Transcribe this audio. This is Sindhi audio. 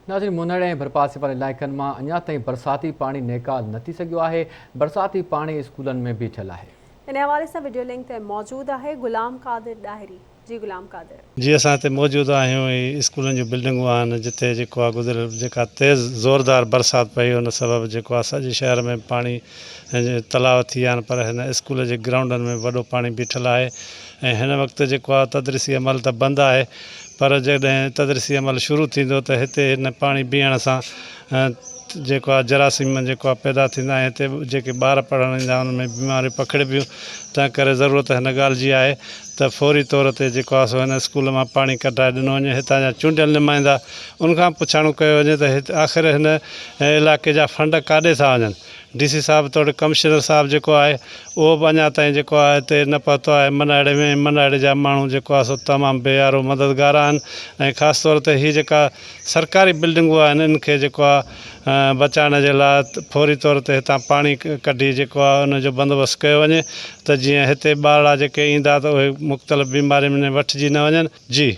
ناظرين مونهڙي ۽ ڀرپاسي وارن علائقن مان اڃا تائين برساتي پاڻي نيڪال نه ٿي سگهيو آهي، برساتي پاڻي اسڪولن ۾ بيٺل آهي. ان حوالي سان وڊيو لنڪ تي موجود آهي غلام قادر ڏاهري جي غلام قادر. جي اسان هتي موجود آهيون هي اسڪولن جون بلڊنگون آهن جتي جيڪو آهي گذريل جيڪا تيز زوردار برسات پئي ان سبب جيڪو آهي سڄي شهر ۾ پاڻي تلاء ٿي ويا آهن پر هن اسڪول جي گرائونڊن ۾ وڏو پاڻي بيٺل آهي ۽ هن وقت جيڪو آهي تدريسي عمل ته بند آهي پر جڏهن تدريسي عمل شروع ٿيندو ته هتي هن پاڻي بيهڻ سان جيڪو آهي جراثيم جيڪو آهي پيدا ٿيندا ۽ هتي جيڪي ٻار پڙهڻ ايندا انهن ۾ بيماريون پکڙبيون تنهن ڪري ضرورت هن ڳالهه جي آهي ته فوري طور تي جيڪو آهي سو هن اسڪول مان پاڻي ڪڍرائي ڏنو وڃي هتان جا چونڊيل نمائندا ان کان پڇاڻو ڪيو وڃي ته آخر هن علائقي جا فنڊ ڪاڏي ٿا وڃن ڊي سي صاحب توڙي ڪمشنر صاحب جيڪو آهي اهو به اڃا تائين جيڪو آهي هتي نه پهتو آهي مناهڙي ۾ ۽ مناهڙي جا ماڻهو جيڪو آهي سو تمام بي يارو مددگار آهن ۽ خاص طور تي هي جيڪا سرڪاري بلڊنگون آهن ان کي جيڪو آهي بچائڻ جي لاء فوري طور تي هتان پاڻي ڪڍي جيڪو آهي ان جو بندوبست ڪيو وڃي ته جيئن هتي ٻارڙا جيڪي ايندا ته اهي مختلف بيمارين ۾ وٺجي نه وڃن جي.